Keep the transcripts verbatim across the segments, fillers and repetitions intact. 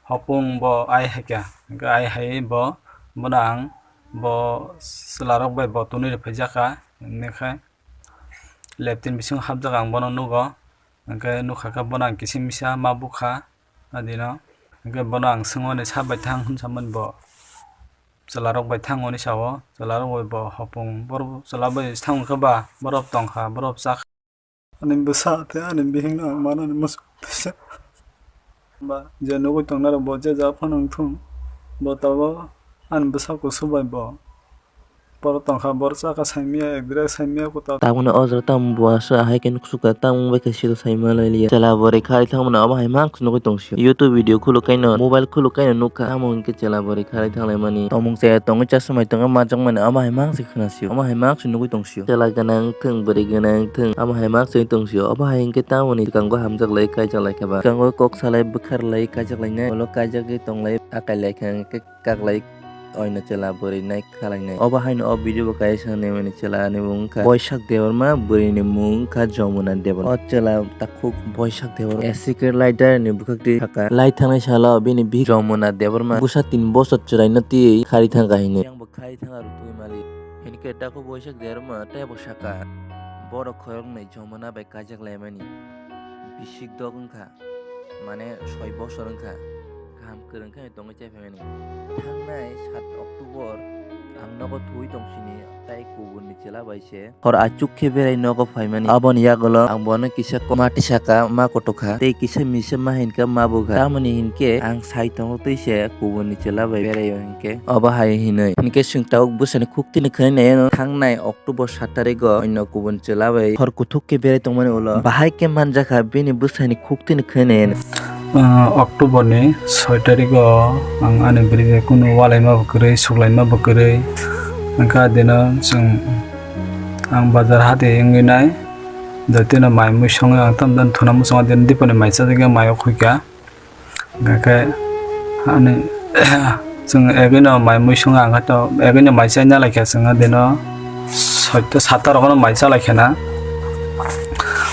Hopung bo ai hai kha, hwnkhe ai hai bo, bono ang bo chwlarok bai bo tonwi rwphaijak kha, hwnkhe leptin bisingo hapjak ang bono nugo, hwnkhe nukha khe bono ang kisim misa ma bukha adino, hwnkhe bono ang swngmani sa bai thang hwn samani bo chwlarok bai thang hwnwi sao, chwlarok bai bo hopung borok chwla bai thang khe ba borok tongkha, borok chakha. Ani bwsa tei ani bihikno ang manani muchung teisa. Ba je nugwi tongnairok bo je ja phano wng thung, bo tabuk ani bwsa kusu bai bo borok tongkha, borok chakha saimanya, ek direct saimanya kwtal. Tabukni o jaga tamo bo aswk ahai khe nuksukkha, tamo wngbai khe siro saima lailiya. Chwla bwrwi kharwi thangmani omo hai mangsa nugwi tongsio. YouTube video khuluk kaino, mobile khuluk kaino nukha, tamo hwnkhe chwla bwrwi kharwi thanglaimani. Tongmung chaya tongwi chasumai tongwi manjakmani omo hai mangsa khnasio, omo hai mangsa nugwi tongsio. Chwla gwnang wngthwng, bwrwi gwnang wngthwng, omo hai mangsa wngwi tongsio. Obo hai hwnkhe tamoni swkango hamjaklai kaijaklai khe ba. Swkango kok salai bwkharlai kaijaklainai. Ulo kaijakgwi tonglai, akai laikha hwnkhe kaklai oino chwla bwrwi nai khalainai. Obo haino o video bo kaisa naimani chwla ni mung wngkha Boisak Debbarma, bwrwi ni mung wngkha Jomuna Debbarma. O chwla takhuk Boisak Debbarma A C K Lighter ni bwkhak twi thaka. Lai thangnai salo bini bihik Jomuna Debbarma bwsa tin bosor chwraino twiwi khari thangkha hinwi. Yang bo khari thangkha rwtwi mali. Hinkhe takhuk Boisak Debbarma teibo sakha. Borok khoroknwi Jomuna bai kaijaklaimani. Bisik dok wngkha. Mane soi bosor wngkha, kaham kwrwng khe tongwi chai phaimani. Thangnai sat October ang nogo thuwi tongsini, tai kubunni chwla bai se hor achuk khe berai nogo phaimani. Aboni yagulo ang bono kisa ko-, mati saka ma kotokha, tei kisa misa ma hinkha ma bukha. Tamoni hinkhe ang sai tongo twi se kubunni chwla bai berai o hinkhe. Obo hai hinwi hinkhe chwng tabuk bwsani khuktwino khwnwi nai ano thangnai October sat tarigo oino kubun chwla bai hor kuthuk khe berai tongmani ulo bahai khe manjakha bini bwsani khuktwino khwnwi nai ano. Ah, October ni soi tarigo ang ani bwrwi bai kunu walaima bo kwrwi, suklaima bo kwrwi. Hwnkhe adino chwng ang bazar hati wngwi nai, jotono mai mui songwi ang tamo jani thuna muchungo adino diponi mai chajagwi ang mai o khuikha. Hwnkhe ani chwng egwino mai mui songwi ang khe to egwino mai chai nalai kha chwng adino soita sata rogono mai chalai khe na.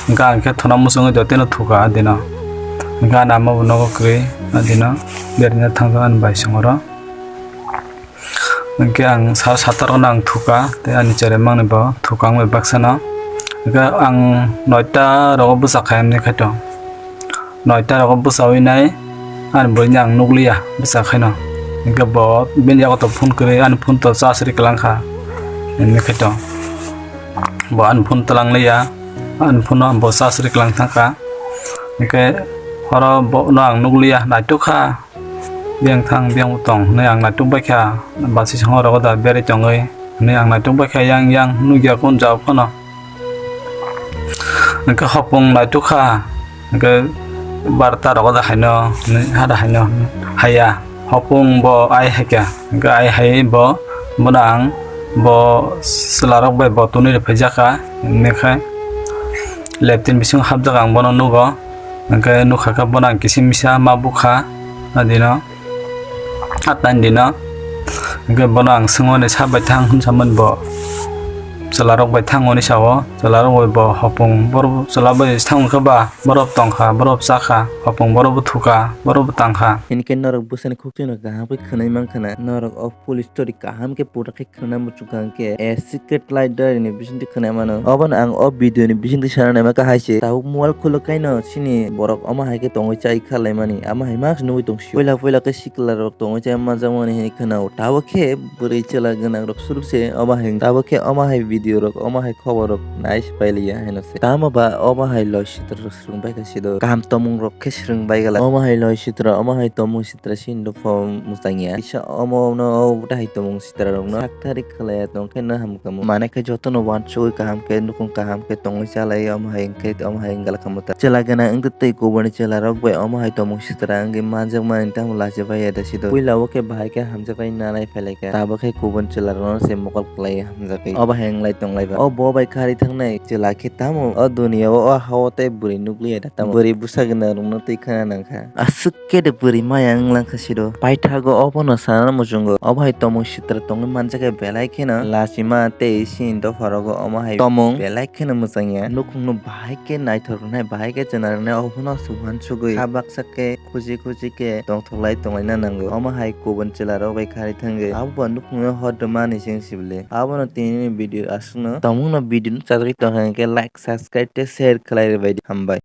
Hwnkhe ang khe thuna muchungwi jotino thuka adino. Hwnkhe ani ama bo nogo kwrwi adino berina thangjak ani bai songoro. Hwnkhe ang sa satar no ang thuka tei ani cheraimani bo thuka wngwi baksano. Hwnkhe ang noita rogo bwsa khai hwnwi khaito. Noita rogo bwsawi nai ani bwrwini ang nukliya bwsa khaino. Hwnkhe bo bini yago to phone kwrwi ani phone to charge ri kwlang kha hwnwi khaito. Bo ani phone twlang liya ani phone no bo charge ri kwlang thang kha. Hwnkhe horo bo no ang nukliya naituk kha. Biyang thang biyang bo tong hwnwi ang naituk bai kha, basi songwi rogo da berwi tongwi hwnwi ang naituk bai kha yang yang nukya kun jao phano. Hwnkhe hopung naituk kha, hwnkhe barta rogo da haino hwnwi hada haino haya hopung bo ai hai kha, hwnkhe ai hai bo bono ang bo chwla rok bai bo tonwi rwphaijak kha, hwnwi khe leptin bisingo hapjak ang bono nugo, hwnkhe nukha khe bono ang kisim misa ma bukha adino. Atnani dino hwnkhe bono ang swngmani sa bai thang hwn samani bo chwlarok bai thang hwnwi sao, chwlarok bai bo hopung borok chwla bai thang khe ba borok tongkha, borok chakha, hopung borok bo thukha, borok bo tangkha. Hinkhe norok bwsani khukchino kaham khe khwnwi mankha na, norok o full story kaham khe pura khe khwna muchungkha hwnkhe A C K Lighter ni bisingtwi khwnai mano. Obono ang o video ni bisingtwi sana naima kha hai se. Tabuk mobile khuluk kaino chini borok omo hai khe tongwi chai kha laimani. Amo hai ma se nugwi tongsio. Puila puila khe sikla rok tongwi chai manjakmani hinwi khwnao. Tabuk khe bwrwi chwla gwnang rok suruk se omo hai. Tabuk khe omo hai video rok, omo hai khobor rok nai se pailiya hino se. Tamo ba omo hai loi sitra rok swrwng bai kha sido. Kaham tongmung rok khe swrwng bai gala. Omo hai loi sitra, omo hai tongmung sitra sini do pho mwchang ya. Kisa omo no o tai hai tongmung sitra rok no sak thari khlai ya tong khe no ham kamo. Mane khe joto no wansugwi kaham khe nukhung kaham khe tongwi chalai omo hai wngkhe omo hai wngala kamo ta. Chwla gana wngtwi tei kubuni chwla rok bai omo hai tongmung sitra wngwi manjak mani tamo lachi bai ya da sido. Puila o khe bahai khe hamjak bai nanai phailai kha. Tabuk khe kubun chwla rok no se mokol khlai hamjak bai. Obo hai wngla lai tonglaiba. O bo bai kari thangnai chwla khe tamo o duniya o, o ha-o tei bwrwi nukliya da tamo. Bwrwi bwsa gwnang rokno twi khna nangkha. Aswk khe de bwrwi maya wng langkha sido. Paithago obono sana muchungo. Obo hai tomung sitra tongwi manjakhe belai kheno lachima tei sini dopharogo omo hai tomung belai kheno mwchangya. Nukhungno bahai khe naithok rwnai, bahai khe chwna rwnai, obono suhan sugwi ha baksa khe khuchi khuchi khe tongthoklai tonglaina nango. Omo hai kubun chwlarok bai kari thangwi abo bo nukhungno hor rwmani chwng sibili. Abono tinini video aswkno. Tomungno video no chajagwi tongkha hwnkhe like, subscribe tei share khlai rwbaidi. Hambai.